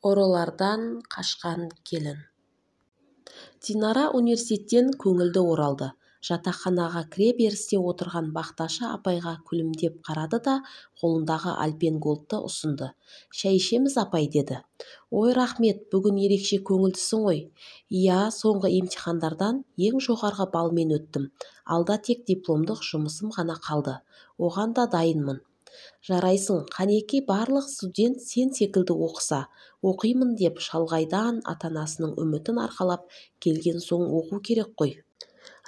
Ұрылардан қашқан келін. Динара университеттен көңілді оралды. Жатақханаға кіре берісте отырған бақташы апайға күлімдеп қарады да қолындағы Альпен Голдты ұсынды. «Шай ішеміз, апай», – деді. «Ой, рахмет, бүгін ерекше көңілдісің ғой». «Иә, соңғы емтихандардан ең жоғарғы балмен өттім. Алда тек дипломдық жұмысым ғана қалды. Оған да дайынмын». «Жарайсың, қанеки барлық студент сен секілді оқыса. Оқимын деп шалғайдан ата-анасының үмітін арқалап келген соң оқу керек қой».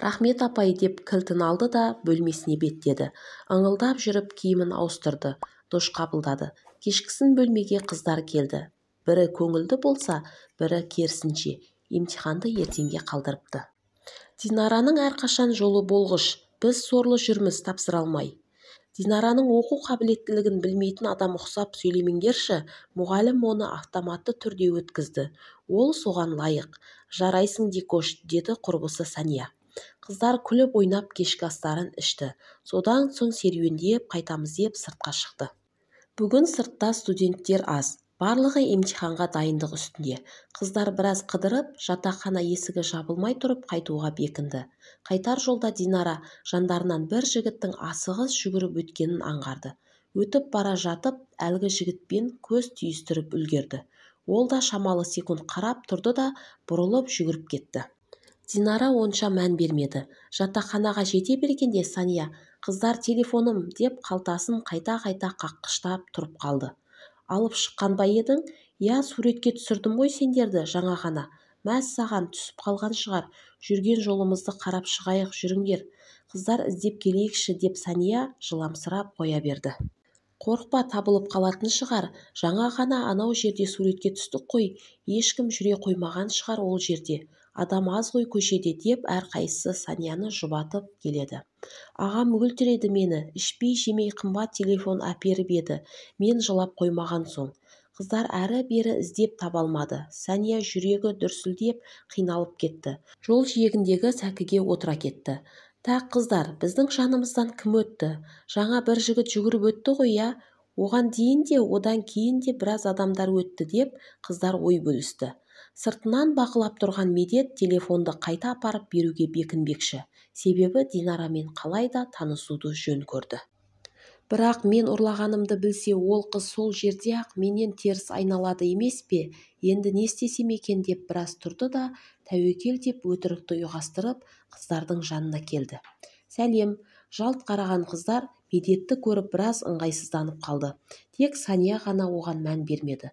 «Рахмет, апай», – деп кілтін алды да бөлмесіне беттеді. Ыңылдап жүріп киімін ауыстырды, душ қабылдады. Кешкісін бөлмеге қыздар келді. Бірі көңілді болса, бірі керісінше, емтиханды ертеңге қалдырыпты. Динараның әрқашан жолы болғыш, біз сорлы жүрміз тапсыра алмай. Динараның оқу қабілеттілігін білмейтін адам ұқсап сөйлемеңдерші, мұғалім оны автоматты түрде өткізді. Ол соған лайық. Жарайсың, Дикош, деді құрбысы Сәния. Қыздар күліп ойнап кешкі астарын ішті. Содан соң серуендеп қайтамыз деп сыртқа шықты. Бүгін сыртта студенттер аз. Барлығы емтиханға дайындық үстінде. Қыздар біраз қыдырып, жатақхана есігі жабылмай тұрып қайтуға бекінді. Қайтар жолда Динара жандарынан бір жігіттің асығыс жүгіріп өткенін аңғарды. Өтіп бара жатып, әлгі жігітпен көз түйістіріп үлгерді. Ол да шамалы секунд қарап тұрды да, бұрылып жүгіріп кетті. Динара онша мән бермеді. Жатақханаға жете бергенде Сания «Қыздар, телефоным!» деп қалтасын қайта-қайта қаққыштап тұрып қалды. «Алып шыққан ба едің?» «Иә, суретке түсірдім ғой сендерді жаңа ғана». «Мәссаған, түсіп қалған шығар. Жүрген жолымызды қарап шығайық жүріңдер. Қыздар, іздеп келейікші», – деп Сәния жыламсырап қоя берді. «Қорықпа, табылып қалатын шығар. Жаңа ғана анау жерде суретке түстік қой. Ешкім жүре қоймаған шығар ол жерде. Адам аз ғой көшеде», – деп әрқайсысы Санияны жұбатып келеді. «Ағам өлтіреді мені, ішпей-жемей қымбат телефон әперіп еді, мен жылап қоймаған соң». Қыздар әрі-бері іздеп таба алмады. Сәния жүрегі дүрсілдеп қиналып кетті. Жол жиегіндегі сәкіге отыра кетті. «Так, қыздар, біздің жанымыздан кім өтті? Жаңа бір жігіт жүгіріп өтті ғой, иә? Оған дейін де, одан кейін де біраз адамдар өтті», – деп қыздар ой бөлісті. Сыртынан бақылап тұрған Медет телефонды қайта апарып беруге бекінбекші. Себебі Динарамен қалай да танысуды жөн көрді. Бірақ мен ұрлағанымды білсе, ол қыз сол жерде-ақ менен теріс айналады емес пе? Енді не істесем екен деп біраз тұрды да, тәуекел деп өтірікті ұйғастырып, қыздардың жанына келді. «Сәлем!» Жалт қараған қыздар Медетті көріп біраз ыңғайсызданып қалды. Тек Сания ғана оған мән бермеді.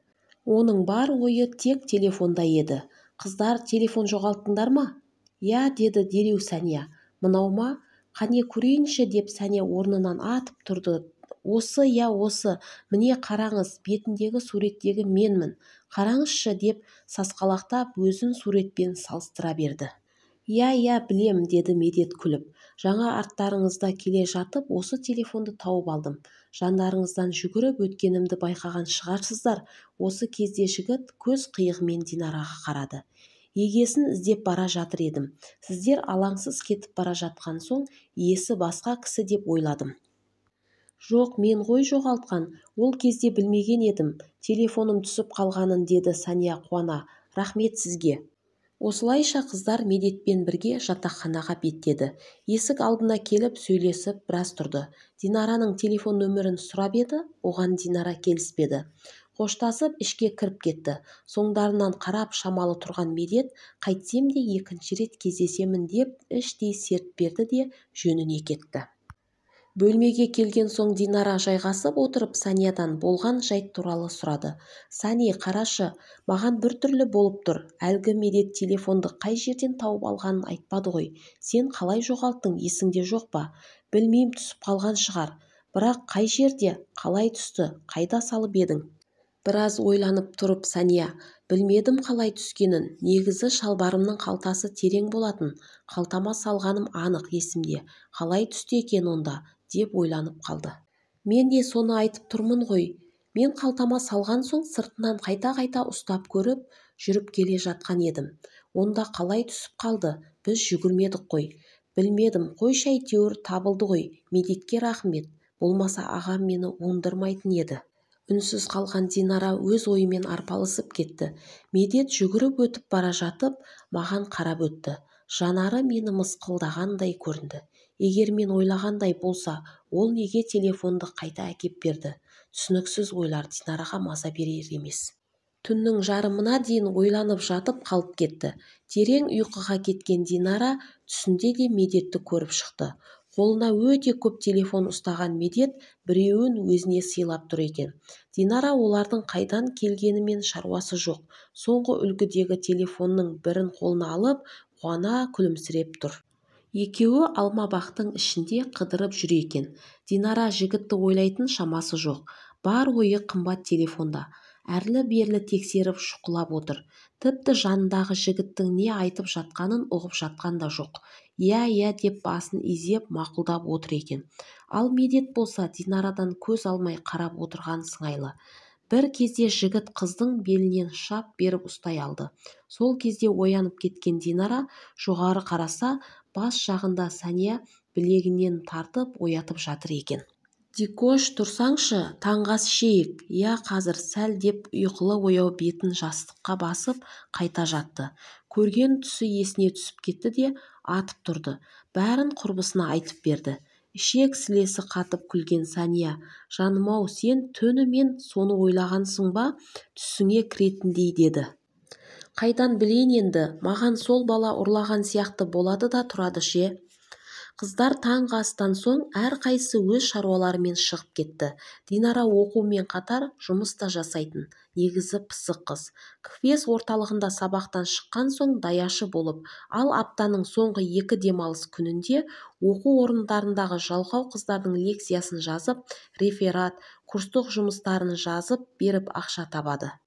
Оның бар ойы тек телефонда еді. «Қыздар, телефон жоғалттыңдар ма?» «Иә», – деді дереу Сәния. «Мынау ма? Қане көрейінші», – деп Сәния орнынан атып тұрды. «Осы, иә, осы. Міне қараңыз, бетіндегі суреттегі менмін. Қараңызшы», – деп сасқалақтап өзін суретпен салыстыра берді. «Иә, иә, білем», – деді Медет күліп. «Жаңа арттарыңызда келе жатып осы телефонды тауып алдым. Жандарыңыздан жүгіріп өткенімді байқаған шығарсыздар». Осы кезде жігіт көз қиығымен Динараға қарады. «Егесін іздеп бара жатыр едім. Сіздер алаңсыз кетіп бара жатқан соң иесі басқа кісі деп ойладым. Жоқ, мен ғой жоғалтқан. Ол кезде білмеген едім, телефоным түсіп қалғанын», – деді Сәния қуана. «Рахмет сізге». Осылайша қыздар Медетпен бірге жатақханаға беттеді. Есік алдына келіп сөйлесіп біраз тұрды. Динараның телефон нөмірін сұрап еді, оған Динара келіспеді. Қоштасып ішке кіріп кетті. Соңдарынан қарап шамалы тұрған Медет қайтсем де екінші рет кездесемін деп іштей серт берді де жөніне кетті. Бөлмеге келген соң Динара жайғасып отырып Саниядан болған жайт туралы сұрады. «Сани, қарашы, маған біртүрлі болып тұр. Әлгі Медет телефонды қай жерден тауып алғанын айтпады ғой. Сен қалай жоғалттың, есіңде жоқ па?» «Білмейм, түсіп қалған шығар. Бірақ қай жерде, қалай түсті, қайда салып едің?» Біраз ойланып тұрып Сәния: «Білмедім қалай түскенін. Негізі шалбарымның қалтасы терең болатын. Қалтама салғаным анық есімде. Қалай түсті екен онда?» деп ойланып қалды. «Мен де соны айтып тұрмын ғой. Мен қалтама салған соң сыртынан қайта-қайта ұстап көріп, жүріп келе жатқан едім. Онда қалай түсіп қалды, біз жүгірмедік қой». «Білмедім, қойшы, әйтеуір табылды ғой. Медетке рахмет. Болмаса ағам мені оңдырмайтын еді». Үнсіз қалған Динара өз ойымен арпалысып кетті. Медет жүгіріп өтіп бара жатып, маған қарап өтті. Жанары мені мысқылдағандай көрінді. Егер мен ойлағандай болса, ол неге телефонды қайта әкеп берді? Түсініксіз ойлар Динараға маза берер емес. Түннің жарымына дейін ойланып жатып қалып кетті. Терең ұйқыға кеткен Динара түсінде де Медетті көріп шықты. Қолына өте көп телефон ұстаған Медет біреуін өзіне сыйлап тұр екен. Динара олардың қайдан келгенімен шаруасы жоқ. Соңғы үлгідегі телефонның бірін қолына алып, қуана күлімсіреп тұр. Екеуі алма бақтың ішінде қыдырып жүр екен. Динара жігітті ойлайтын шамасы жоқ. Бар ойы қымбат телефонда. Әрлі-берлі тексеріп шұқылап отыр. Тіпті жанындағы жігіттің не айтып жатқанын ұғып жатқан да жоқ. Иә, иә деп басын изеп мақұлдап отыр екен. Ал Медет болса Динарадан көз алмай қарап отырған сыңайлы. Бір кезде жігіт қыздың белінен шап беріп ұстай алды. Сол кезде оянып кеткен Динара жоғары қараса, бас жағында Сания білегінен тартып оятып жатыр екен. Дикош, тұрсаңшы, таңғы ас ішейік. Иә, қазір сәл деп ұйқылы-ояу бетін жастыққа басып қайта жатты. Көрген түсі есіне түсіп кетті де атып тұрды. Бәрін құрбысына айтып берді. Ішек-сілесі қатып күлген Сания, жаным-ау, сен түнімен соны ойлағансың ба, түсіңе кіретіндей деді. Қайдан білейін енді, маған сол бала ұрлаған сияқты болады да тұрады ше. Қыздар таңғы астан соң әрқайсысы өз шаруаларымен шығып кетті. Динара оқумен қатар жұмыс та жасайтын, негізі пысық қыз. КФЕС орталығында сабақтан шыққан соң даяшы болып, ал аптаның соңғы екі демалыс күнінде оқу орындарындағы жалқау қыздардың лекциясын жазып, реферат, курстық жұмыстарын жазып беріп ақша табады.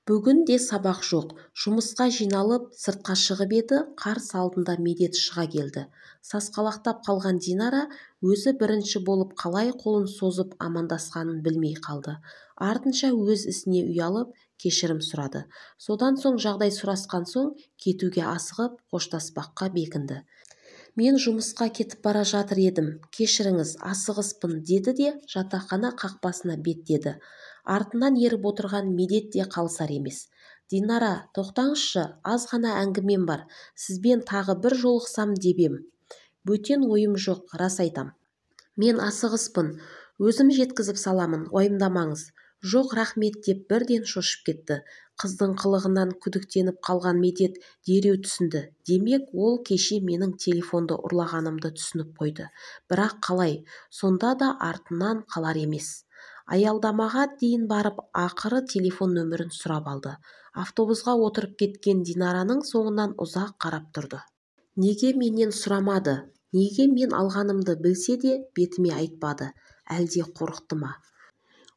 Бүгін де сабақ жоқ. Жұмысқа жиналып, сыртқа шығып еді, қарсы алдында Медет шыға келді. Сасқалақтап қалған Динара өзі бірінші болып қалай қолын созып амандасқанын білмей қалды. Артынша өз ісіне ұялып, кешірім сұрады. Содан соң жағдай сұрасқан соң кетуге асығып, қоштаспаққа бекінді. Мен жұмысқа кетіп бара жатыр едім, кешіріңіз, асығыспын, деді де жатақхана қақпасына беттеді. Артынан еріп отырған Медет те қалысар емес. Динара, тоқтаңызшы, аз ғана әңгімем бар, сізбен тағы бір жолықсам деп ем. Бөтен ойым жоқ, рас айтам. Мен асығыспын, өзім жеткізіп саламын, уайымдамаңыз. Жоқ, рахмет деп бірден шошып кетті. Қыздың қылығынан күдіктеніп қалған Медет дереу түсінді. Демек, ол кеше менің телефонды ұрлағанымды түсініп қойды. Бірақ қалай, сонда да артынан қалар емес. Аялдамаға дейін барып, ақыры телефон нөмірін сұрап алды. Автобусға отырып кеткен Динараның соңынан ұзақ қарап тұрды. Неге менен сұрамады? Неге мен алғанымды білсе де бетіме айтпады? Әлде қорықты ма?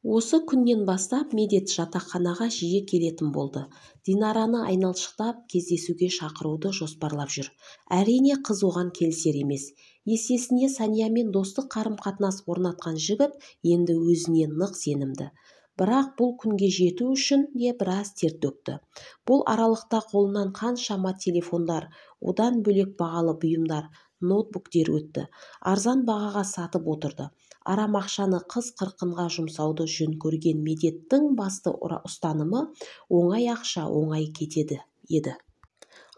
Осы күннен бастап Медет жатақханаға жиі келетін болды. Динараны айналшықтап кездесуге шақыруды жоспарлап жүр. Әрине, қыз оған келісер емес. Есесіне Саниямен достық қарым-қатынас орнатқан жігіт енді өзіне нық сенімді. Бірақ бұл күнге жету үшін де біраз тер төкті. Бұл аралықта қолынан қаншама телефондар, одан бөлек бағалы бұйымдар, ноутбуктер өтті. Арзан бағаға сатып отырды. Арам ақшаны қыз қырқынға жұмсауды жөн көрген Медеттің басты ұстанымы оңай ақша оңай кетеді еді.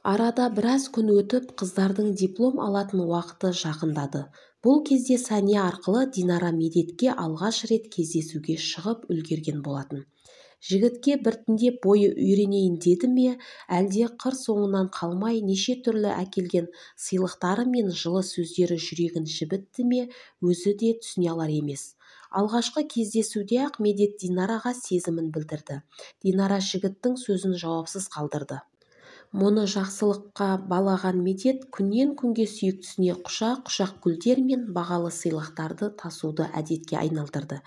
Арада біраз күн өтіп, қыздардың диплом алатын уақыты жақындады. Бұл кезде Сания арқылы Динара Медетке алғаш рет кездесуге шығып үлгерген болатын. Жігітке біртіндеп бойы үйренейін деді ме, әлде қыр соңынан қалмай неше түрлі әкелген сыйлықтары мен жылы сөздері жүрегін жібітті ме, өзі де түсіне алар емес. Алғашқы кездесуде-ақ Медет Динараға сезімін білдірді. Динара жігіттің сөзін жауапсыз қалдырды. Мұны жақсылыққа балаған Медет күннен күнге сүйіктісіне құшақ-құшақ гүлдер мен бағалы сыйлықтарды тасуды әдетке айналдырды.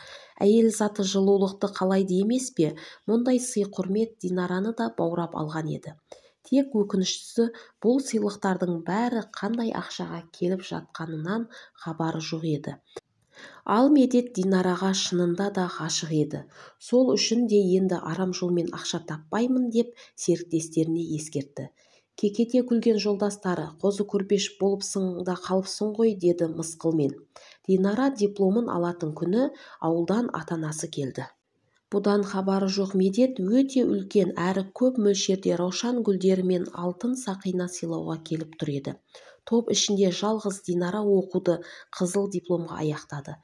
Әйел заты жылулықты қалайды емес пе, мұндай сый-құрмет Динараны да баурап алған еді. Тек өкініштісі, бұл сыйлықтардың бәрі қандай ақшаға келіп жатқанынан хабары жоқ еді. Ал Медет Динараға шынында да ғашық еді. Сол үшін де енді арам жолмен ақша таппаймын деп серіктестеріне ескертті. Кекете күлген жолдастары, қозы көрпеш болыпсың да қалыпсың ғой, деді мысқылмен. Динара дипломын алатын күні ауылдан ата-анасы келді. Бұдан хабары жоқ Медет өте үлкен әрі көп мөлшерде раушан гүлдері мен алтын сақина сыйлауға келіп тұр еді. Топ ішінде жалғыз Динара оқуды қызыл дипломға аяқтады.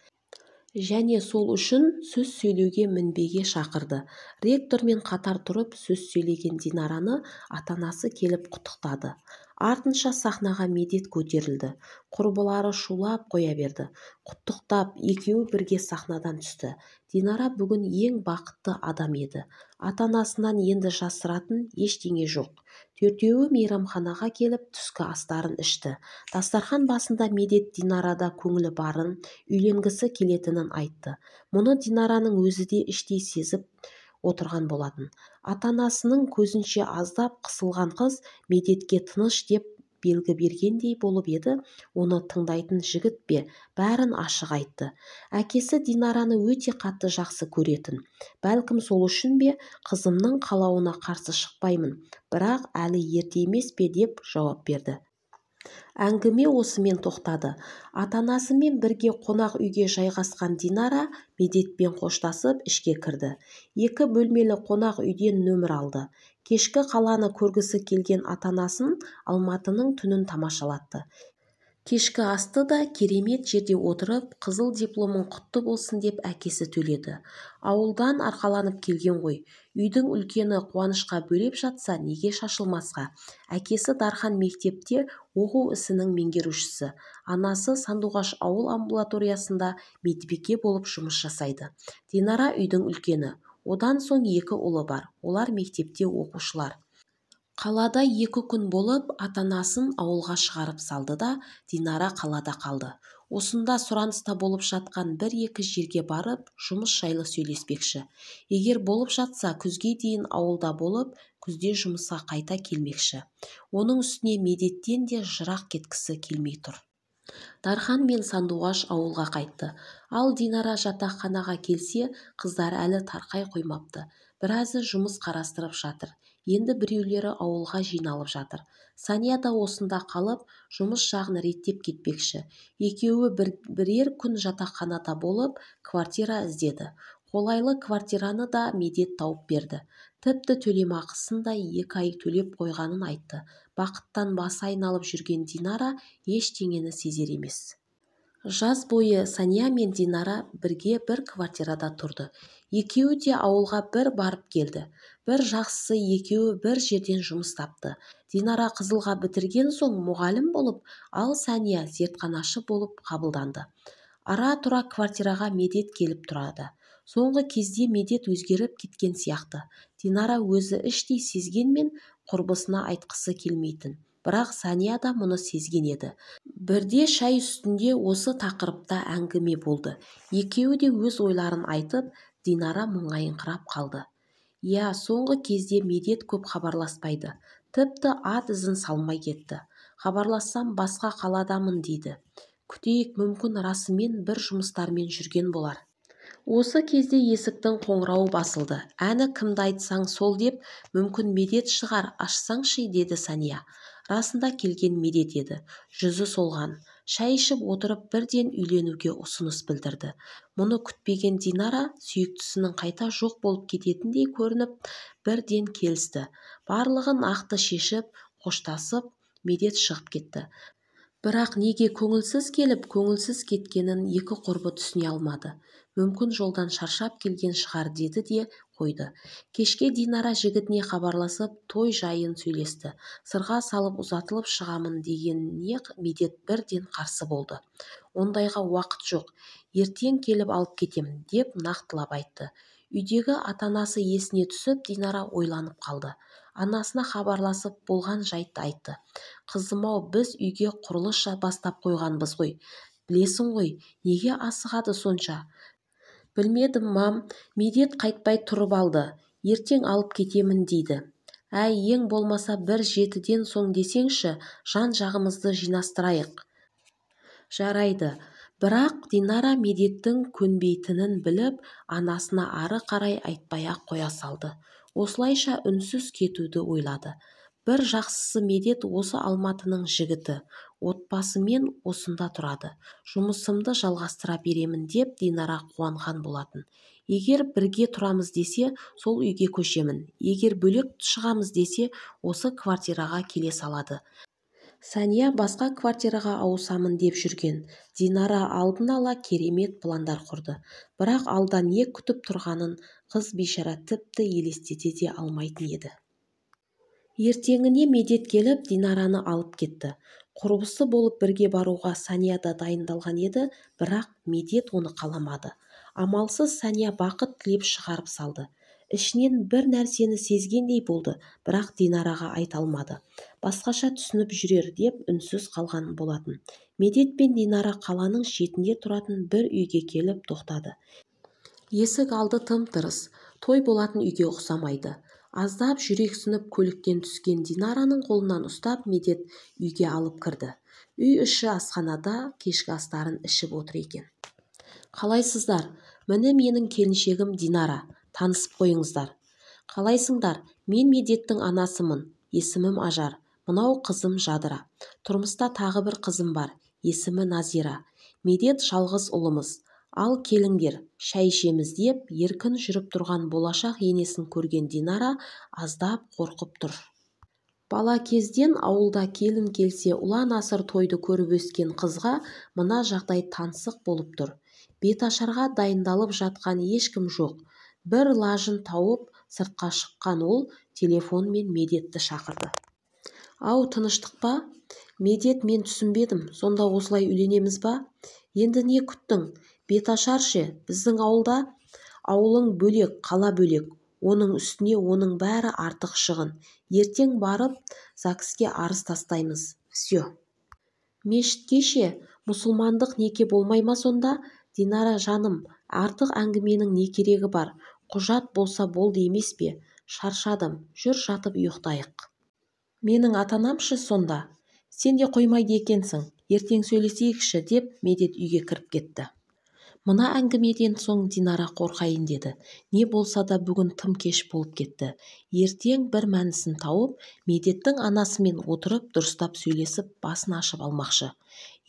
Және сол үшін сөз сөйлеуге мінбеге шақырды. Ректормен қатар тұрып сөз сөйлеген Динараны ата-анасы келіп құттықтады. Артынша сахнаға Медет көтерілді. Құрбылары шулап қоя берді. Құттықтап, екеуі бірге сахнадан түсті. Динара бүгін ең бақытты адам еді. Ата-анасынан енді жасыратын ештеңе жоқ. Төртеуі мейрамханаға келіп түскі астарын ішті. Дастархан басында Медет Динарада көңілі барын, үйленгісі келетінін айтты. Мұны Динараның өзі де іштей сезіп отырған болатын. Ата-анасының көзінше аздап қысылған қыз Медетке тыныш деп белгі бергендей болып еді, оны тыңдайтын жігіт пе, бәрін ашық айтты. Әкесі Динараны өте қатты жақсы көретін. Бәлкім сол үшін бе, қызымның қалауына қарсы шықпаймын, бірақ әлі ерте емес пе деп жауап берді. Әңгіме осымен тоқтады. Ата-анасымен бірге қонақ үйге жайғасқан Динара Медетпен қоштасып ішке кірді. Екі бөлмелі қонақ үйден нөмір алды. Кешкі қаланы көргісі келген ата-анасын Алматының түнін тамашалатты. Кешкі асты да керемет жерде отырып, қызыл дипломың құтты болсын деп әкесі төледі. Ауылдан арқаланып келген ғой. Үйдің үлкені қуанышқа бөлеп жатса, неге шашылмасқа? Әкесі Дархан мектепте оқу ісінің меңгерушісі. Анасы Сандуғаш ауыл амбулаториясында медбике болып жұмыс жасайды. Динара үйдің үлкені. Одан соң екі ұлы бар. Олар мектепте оқушылар. Қалада 2 күн болып, ата-анасын ауылға шығарып салды да, Динара қалада қалды. Осында сұраныста болып жатқан 1-2 жерге барып, жұмыс жайлы сөйлеспекші. Егер болып жатса, күзге дейін ауылда болып, күзде жұмысқа қайта келмекші. Оның үстіне Медеттен де жырақ кеткісі келмей тұр. Дархан мен Сандуғаш ауылға қайтты. Ал Динара жатақханаға келсе, қыздар әлі тарқай қоймапты. Біразы жұмыс қарастырып жатыр. Енді біреулері ауылға жиналып жатыр. Сания да осында қалып, жұмыс жағын реттеп кетпекші. Екеуі бірер күн жатақханада болып, квартира іздеді. Қолайлы квартираны да Медет тауып берді. Тіпті төлемақысын да 2 ай төлеп қойғанын айтты. Бақыттан басы айналып жүрген Динара ештеңені сезер емес. Жаз бойы Сания мен Динара бірге бір квартирада тұрды. Екеуі де ауылға бір барып келді. Бір жақсысы екеуі бір жерден жұмыс тапты. Динара қызылға бітірген соң мұғалім болып, ал Сания зертханашы болып қабылданды. Ара-тұра квартираға Медет келіп тұрады. Соңғы кезде Медет өзгеріп кеткен сияқты. Динара өзі іштей сезгенмен құрбысына айтқысы келмейтін. Бірақ Сания да мұны сезген еді. Бірде шай үстінде осы тақырыпта әңгіме болды. Екеуі де өз ойларын айтып, Динара мұңайыңқырап қалды. Иә, соңғы кезде Медет көп хабарласпайды. Тіпті ат ізін салмай кетті. Хабарлассам басқа қаладамын дейді. Күтейік, мүмкін расымен бір жұмыстармен жүрген болар. Осы кезде есіктің қоңырауы басылды. Әні кімді айтсаң сол деп, мүмкін Медет шығар, ашсаңшы, деді Сания. Расында келген Медет еді. Жүзі солған. Шай ішіп отырып бірден үйленуге ұсыныс білдірді. Мұны күтпеген Динара сүйіктісінің қайта жоқ болып кететіндей көрініп, бірден келісті. Барлығын нақты шешіп, қоштасып, Медет шығып кетті. Бірақ неге көңілсіз келіп, көңілсіз кеткенін екі құрбы түсіне алмады. Мүмкін жолдан шаршап келген шығар деді де қойды. Кешке Динара жігітіне хабарласып, той жайын сөйлесті. Сырға салып ұзатылып шығамын дегеніне Медет бірден қарсы болды. Ондайға уақыт жоқ, ертең келіп алып кетем, деп нақтылап айтты. Үйдегі ата-анасы есіне түсіп, Динара ойланып қалды. Анасына хабарласып болған жайтты айтты. Қызым-ау, біз үйге құрылыс бастап қойғанбыз ғой. Білесің ғой, неге асығады сонша? Білмедім, мам, Медет қайтпай тұрып алды. Ертең алып кетемін дейді. Әй, ең болмаса бір жетіден соң десеңші, жан-жағымызды жинастырайық. Жарайды. Бірақ Динара Медеттің көнбейтінін біліп, анасына ары қарай айтпай-ақ қоя салды. Осылайша үнсіз кетуді ойлады. Бір жақсысы Медет осы Алматының жігіті. Отбасымен осында тұрады. Жұмысымды жалғастыра беремін деп Динара қуанған болатын. Егер бірге тұрамыз десе, сол үйге көшемін. Егер бөлек шығамыз десе, осы квартираға келе салады. Сәния басқа квартираға ауысамын деп жүрген. Динара алдын ала керемет пландар құрды. Бірақ алда не күтіп тұрғанын қыз бейшара тіпті елестете де алмайтын еді. Ертеңіне Медет келіп, Динараны алып кетті. Құрбысы болып бірге баруға Сәния да дайындалған еді, бірақ Медет оны қаламады. Амалсыз Сәния бақыт тілеп шығарып салды. Ішінен бір нәрсені сезгендей болды, бірақ Динараға айта алмады. Басқаша түсініп жүрер деп үнсіз қалған болатын. Медет пен Динара қаланың шетінде тұратын бір үйге келіп тоқтады. Есік алды тым-тырыс, той болатын үйге ұқсамайды. Аздап жүрексініп көліктен түскен Динараның қолынан ұстап Медет үйге алып кірді. Үй іші асханада кешкі астарын ішіп отыр екен. Қалайсыздар? Міне менің келіншегім Динара. Танысып қойыңыздар. Қалайсыңдар? Мен Медеттің анасымын. Есімім Ажар. Мынау қызым Жадыра. Тұрмыста тағы бір қызым бар. Есімі Назира. Медет жалғыз ұлымыз. Ал келіңдер, шай ішеміз деп еркін жүріп тұрған болашақ енесін көрген Динара аздап қорқып тұр. Бала кезден ауылда келін келсе ұлан-асыр тойды көріп өскен қызға мына жағдай таңсық болып тұр. Беташарға дайындалып жатқан ешкім жоқ. Бір лажын тауып сыртқа шыққан ол телефонмен Медетті шақырды. Ау, тыныштық па? Медет, мен түсінбедім, сонда осылай үйленеміз ба? Енді не күттің? Беташар ше, біздің ауылда ауылың бөлек, қала бөлек. Оның үстіне оның бәрі артық шығын. Ертең барып ЗАГСке арыз тастаймыз. Все. Мешітке ше, мұсылмандық неке болмай ма сонда? Динара жаным, артық әңгіменің не керегі бар? Құжат болса болды емес пе? Шаршадым, жүр жатып ұйықтайық. Менің ата-анам ше сонда? Сен де қоймайды екенсің, ертең сөйлесейікші, деп Медет үйге кіріп кетті. Мына әңгімеден соң Динара қорқайын деді. Не болса да бүгін тым кеш болып кетті. Ертең бір мәнісін тауып, Медеттің анасымен отырып дұрыстап сөйлесіп басын ашып алмақшы.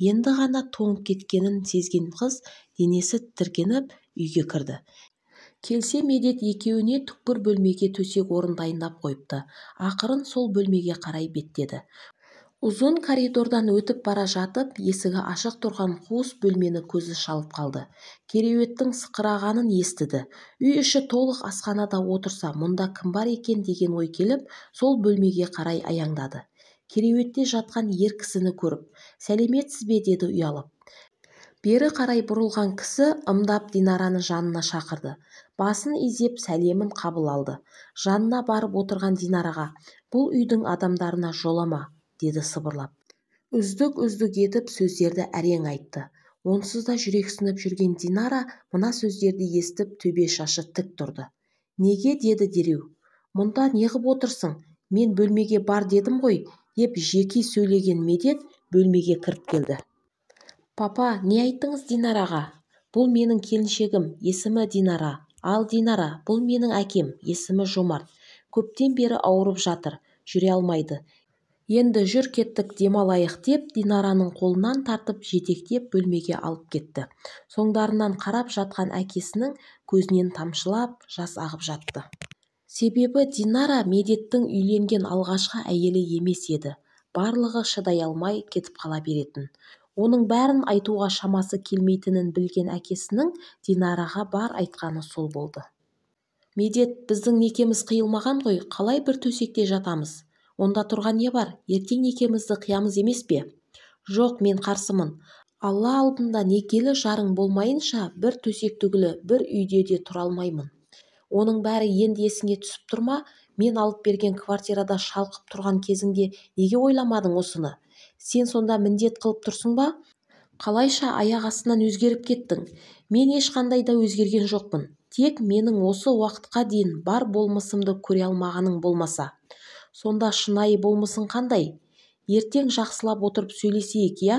Енді ғана тоңып кеткенін сезген қыз денесі тітіркеніп үйге кірді. Келсе Медет екеуіне түкпір бөлмеге төсек орын дайындап қойыпты. Ақырын сол бөлмеге қарай беттеді. Ұзын коридордан өтіп бара жатып, есігі ашық тұрған қуыс бөлмені көзі шалып қалды. Кереуеттің сықырағанын естіді. Үй іші толық асханада отырса, мұнда кім бар екен деген ой келіп, сол бөлмеге қарай аяңдады. Кереуетте жатқан ер кісіні көріп, «Сәлеметсіз бе?» деді ұялып. Бері қарай бұрылған кісі ымдап Динараны жанына шақырды. Басын изеп сәлемін қабыл алды. Жанына барып отырған Динараға, «Бұл үйдің адамдарына жолама», деді сыбырлап. Үздік-үздік етіп сөздерді әрең айтты. Онсыз да жүрексініп жүрген Динара мына сөздерді естіп төбе шашы тік тұрды. «Неге?» деді дереу. «Мұнда неғып отырсың? Мен бөлмеге бар дедім ғой», деп жеке сөйлеген Медет бөлмеге кіріп келді. «Папа, не айттыңыз Динараға? Бұл менің келіншегім, есімі Динара. Ал Динара, бұл менің әкем, есімі Жомарт. Көптен бері ауырып жатыр, жүре алмайды. Енді жүр кеттік демалайық», деп Динараның қолынан тартып жетектеп бөлмеге алып кетті. Соңдарынан қарап жатқан әкесінің көзінен тамшылап жас ағып жатты. Себебі Динара Медеттің үйленген алғашқы әйелі емес еді. Барлығы шыдай алмай кетіп қала беретін. Оның бәрін айтуға шамасы келмейтінін білген әкесінің Динараға бар айтқаны сол болды. «Медет, біздің некеміз қиылмаған ғой, қалай бір төсекте жатамыз? Онда тұрған не бар? Ертең некемізді қиямыз емес пе?» «Жоқ, мен қарсымын. Алла алдында некелі жарың болмайынша бір төсек түгілі бір үйде де тұра алмаймын. Оның бәрі енді есіңе түсіп тұр ма? Мен алып берген квартирада шалқып тұрған кезіңде неге ойламадың осыны? Сен сонда міндет қылып тұрсың ба? Қалайша аяқ астынан өзгеріп кеттің? Мен ешқандай да өзгерген жоқпын. Тек менің осы уақытқа дейін бар болмысымды көре алмағаның болмаса. Сонда шынайы болмысың қандай? Ертең жақсылап отырып сөйлесейік, иә?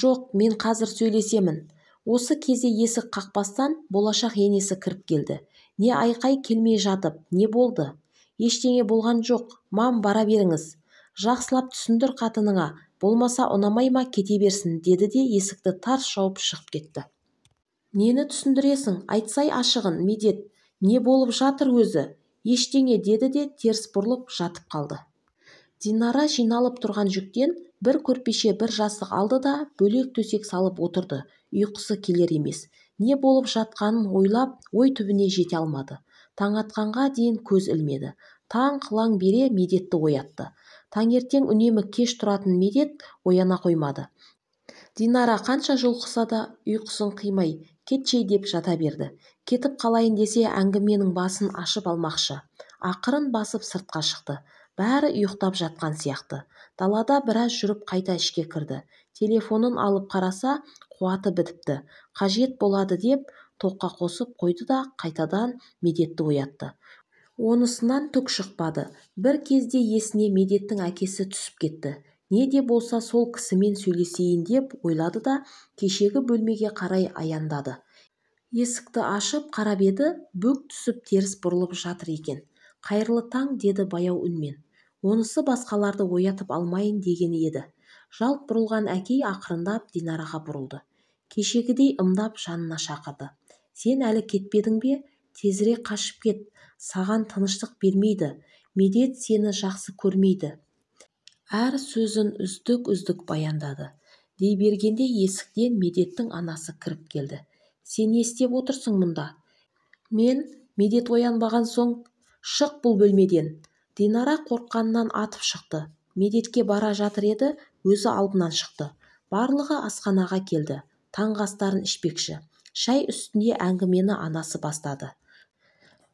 Жоқ, мен қазір сөйлесемін». Осы кезде есік қақпастан болашақ енесі кіріп келді. Не айқай келмей жатып, не болды? Ештеңе болған жоқ, мам, бара беріңіз. Жақсылап түсіндір қатыныңа, болмаса ұнамай ма кете берсін, деді де есікті тарс жауып шығып кетті. Нені түсіндіресің, айтсай ашығын, Медет, не болып жатыр өзі? Ештеңе деді де теріс бұрылып жатып қалды. Динара жиналып тұрған жүктен бір көрпеше, бір жастық алды да бөлек төсек салып отырды. Ұйқысы келер емес. Не болып жатқанын ойлап, ой түбіне жете алмады. Таң атқанға дейін көз ілмеді. Таң қылаң бере Медетті оятты. Таңертең үнемі кеш тұратын Медет ояна қоймады. Динара қанша жұлқыса да ұйқысын қимай, кетшей деп жата берді. Кетіп қалайын десе, әңгіменің басын ашып алмақшы. Ақырын басып сыртқа шықты. Бәрі ұйықтап жатқан сияқты. Далада біраз жүріп қайта ішке кірді. Телефонын алып қараса, қуаты бітіпті. Қажет болады деп тоққа қосып қойды да қайтадан Медетті оятты. Онысынан түк шықпады. Бір кезде есіне Медеттің әкесі түсіп кетті. Не де болса сол кісімен сөйлесейін деп ойлады да кешегі бөлмеге қарай аяңдады. Есікті ашып қарап еді, бүк түсіп теріс бұрылып жатыр екен. Қайырлы таң, деді баяу үнмен. Онысы басқаларды оятып алмайын дегені еді. Жалт бұрылған әкей ақырындап Динараға бұрылды. Кешегідей ымдап жанына шақырды. Сен әлі кетпедің бе? Тезірек қашып кет. Саған тыныштық бермейді. Медет сені жақсы көрмейді. Әр сөзін үздік-үздік баяндады. Дей бергенде есіктен Медеттің анасы кіріп келді. Сен не істеп отырсың мұнда? Мен, Медет оянбаған соң, шық бұл бөлмеден. Динара қорыққанынан атып шықты. Медетке бара жатыр еді, өзі алдынан шықты. Барлығы асханаға келді. Таңғы астарын ішпекші. Шай үстінде әңгімені анасы бастады.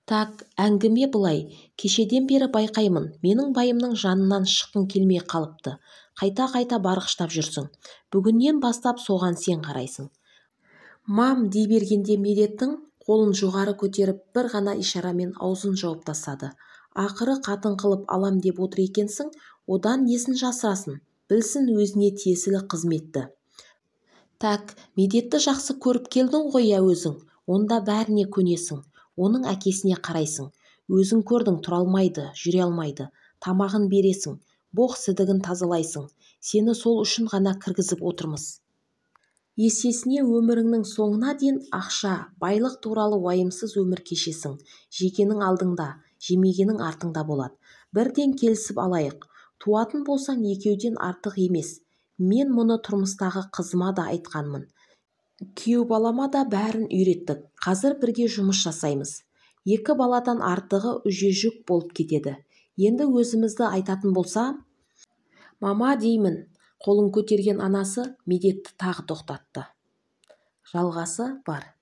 Так, әңгіме былай, кешеден бері байқаймын, менің байымның жанынан шыққың келмей қалыпты. Қайта-қайта барғыштап жүрсің. Бүгіннен бастап соған сен қарайсың. Мам дей бергенде Медеттің қолын жоғары көтеріп, бір ғана ишарамен аузын жауып тастады. Ақыры қатын қылып алам деп отыр екенсің, одан несін жасырасын, білсін өзіне тиесілі қызметті. Так, Медетті жақсы көріп келдің ғой я өзің, онда бәріне көнесің. Оның әкесіне қарайсың. Өзің көрдің, тұра алмайды, жүре алмайды. Тамағын бересің, боқ сідігін тазалайсың. Сені сол үшін ғана кіргізіп отырмыз. Есесіне өміріңнің соңына дейін ақша, байлық туралы уайымсыз өмір кешесің. Жегенің алдыңда, жемегенің артыңда болады. Бірден келісіп алайық. Туатын болсаң екеуден артық емес. Мен мұны тұрмыстағы қызыма да айтқанмын. Күйеу балама да бәрін үйреттік. Қазір бірге жұмыс жасаймыз. Екі баладан артығы үже жүк болып кетеді. Енді өзімізді айтатын болса, мама деймін, қолын көтерген анасы Медетті тағы тоқтатты. Жалғасы бар.